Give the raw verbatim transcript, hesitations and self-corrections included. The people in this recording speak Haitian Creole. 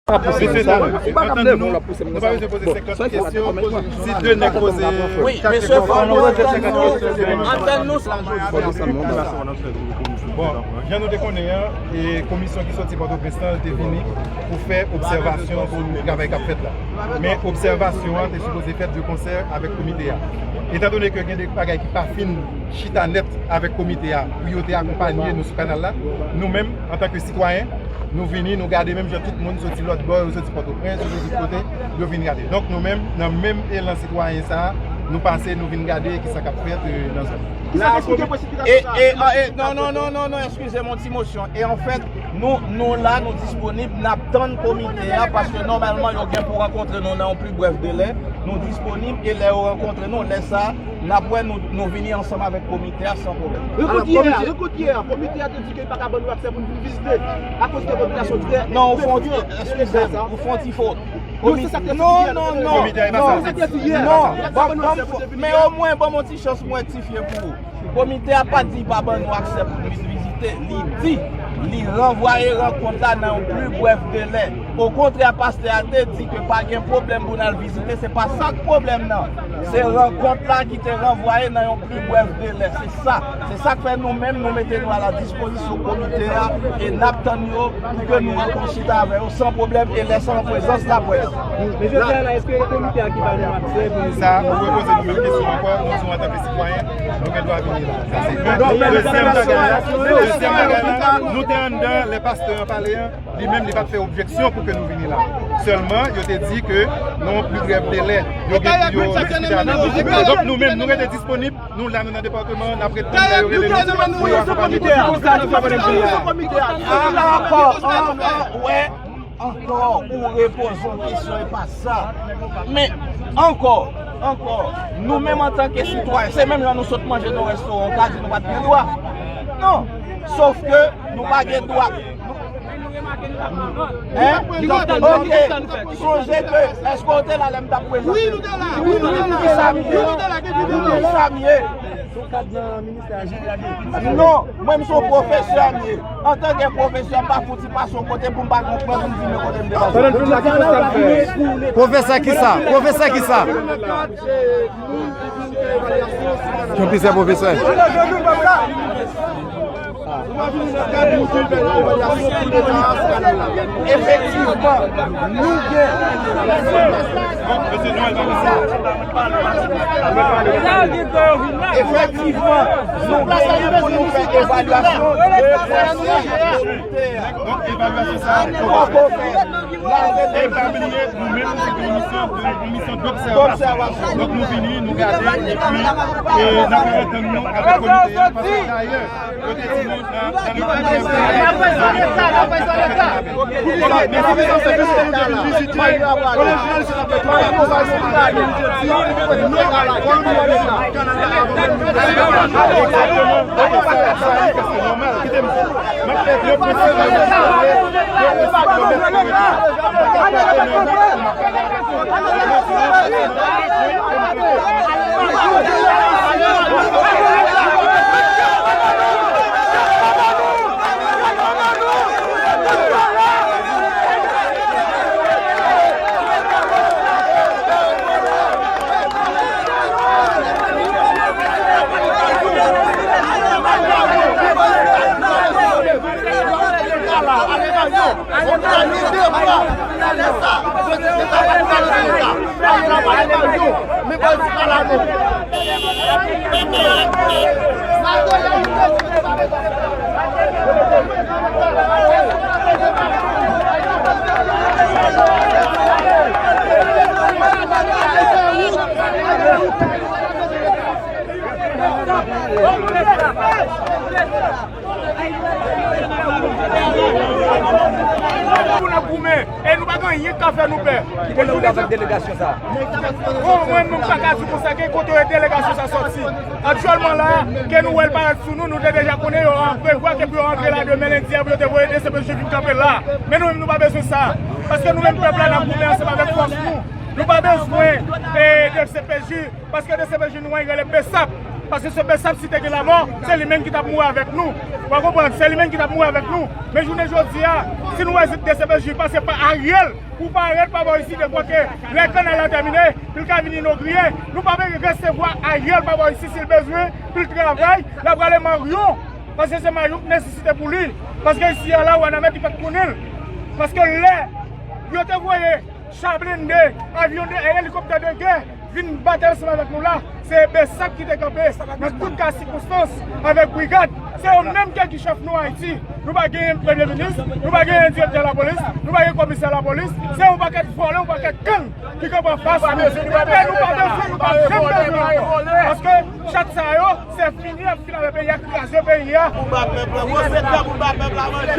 Mesye dam, antann nou, nou pa bezwen poze senkant kesyon, si de nèg poze kat kesyon, antann nou. Bon, jan nou te konnen an, e komisyon ki soti Pòtoprens lan te vini pou fè obsèvasyon sou travay k ap fèt la. Men obsèvasyon an te sipoze fèt de konsè avèk komite a. Etandone ke gen de bagay ki pa fin chita nèt avèk komite a pou yo te akonpanye nou sou kanal la, nou menm, antanke sitwayen, nou vini, nou gade menm jan tout moun soti lòt bò, yo soti Pòtoprens, yo soti kote, yo vin gade. Donk nou menm, nan menm elan sitwayen sa a, nou pase, nou vin gade kisa k ap fèt, e, nan zòn nan. Kisa k eksplike presipitasyonsa? E, e, a, e, non, non, non, non, non, eskize m, yon ti mosyon. E anfèt, nou, nou la, nou disponib, n ap tann komite a, paske nòmalman, yo gen pou rankontre nou nan yon pli brèf delè. Nou disponib, e lè yo rankontre nou, lè sa a, n ap wè nou, nou vini ansanm avèk komite a san pwoblèm. Rankontre a, rankontre a, komite a te di ke li pa ka ban nou aksè pou n vin vizite, akoz ke popilasyon trè... Non, ou fè yon ti, eskize m, ou fè yon ti fot. Non, se sa k te di yè. Non, non, non, non, non, non, ban, ban, men omwen, ban m yon ti chans pou m rektifye pou ou. Komite a pa t di pa ban nou aksè pou n vin vizite. Li di, li ranvwaye rankont la nan yon pli brèf delè. Okontrè, pastè a te di ke pa gen pwoblèm pou n al vizite. Se pa sa k pwoblèm nan. Se rankont la ki te ranvwaye nan yon pli brèf delè. Se sa. Se sa k fè nou menm, nou mete nou a la dispozisyon komite a e n ap tann yo pou ke nou rankontre chita avè yo san pwoblèm e lè sa an prezans laprès. Men jodi a la, èske komite a ki ba nou aksè pou nou... Sa, ou repoze nou menm kesyon ankò, nou tou antanke sitwayen, nou gen dwa vini la. Sa se youn. Dezyèm bagay la, dezyèm bagay la, nou te anndan, lè pastè an pale an, li menm li pa t fè objeksyon pou ke nou vini la. Sèlman, yo te di ke nan yon pli brèf delè, yo gen pou yo diskite avè nou. Donk nou menm, nou rete disponib. Nou la, nou nan depatman, n ap ret tann lè yo rele nou pou yo akonpanye komite a. Ankò, ankò, wè, ankò, ou repoze yon kesyon, e pa sa. Men, ankò, ankò, nou menm antanke sitwayen, se menm jan nou sot manje nan yon restoran, ou ka di nou pa t gen dwa. Non, sof ke nou pa gen dwa. Hein? Ok. Sonje ke, èske w te la lè m t ap prezante? Wi, nou te la. Wi, nou te la. Kisa m ye? Wi, nou te la. Kisa m ye? Non, mwen m se yon pwofesè m ye. Antanke pwofesè, m pa fouti pase yon kote pou m pa konprann, pou m di men kote m te pase. Pwofesè kisa? Pwofesè kisa? Konplisè pwofesè. Efektivman, nou gen. Efektivman, nou gen pou nou fè evalyasyon de pwofesè. Donk, evalyasyon sa a, e pa bliye, nou menm, se yon misyon, yon misyon dobsèvasyon. Donk, nou vini, nou gade, epi, e, n ap antann nou avèk komite a, paske dayè, yo te di nou nan, nan le premye... Pou n ap goumen, e nou pa gen anyen k ka fè nou pè. Ki kote w t avèk delegasyon sa a? Bon, mwen menm, m pa ka di konsa, gen kote delegasyon sa a sòti. Aktyèlman la, ke nou wè l parèt sou nou, nou te deja konnen yo prevwa ke pou yo rantre la demen lendi a, pou yo te voye D C P J vin kanpe la. Men nou menm, nou pa bezwen sa. Paske nou menm, pèp la, n ap goumen ansanm avèk fòs nou. Nou pa bezwen, e, D C P J, paske D C P J nou an, li rele BSAP. Paske se Besap si te gen lamò, se li menm ki t ap mouri avèk nou. W a konprann, se li menm ki t ap mouri avèk nou. Men jounen jodi a, si nou wè D C P J pase pa Ariel, pou parèt pa bò isi dekwa ke lè kannal la tèmine, pou l ka vin inogire, nou pa vle resevwa Ariel pa bò isi si l bezwen, pou l travay, l ap rale Marion. Paske se Marion ki nesesite pou li. Paske isi a la, Wanament li pa t konnen l. Paske lè yo te voye cha blende, avyon de, elikoptè de gè, vin batay ansanm avèk nou la, se Besap ki te kanpe nan tout ka sikonstans avèk brigad. Se yo menm ki chèf nou Ayiti. Nou pa genyen premye minis, nou pa genyen direktè lapolis, nou pa genyen komisè lapolis. Se yon pakèt vòlè, yon pakèt gang ki kanpe anfas nou. E nou pa bezwen, nou pa janm bezwen ankò. Paske chat sa yo, se fini, y ap fini avèk peyi a, kraze peyi a. Pou ba pèp la, manje.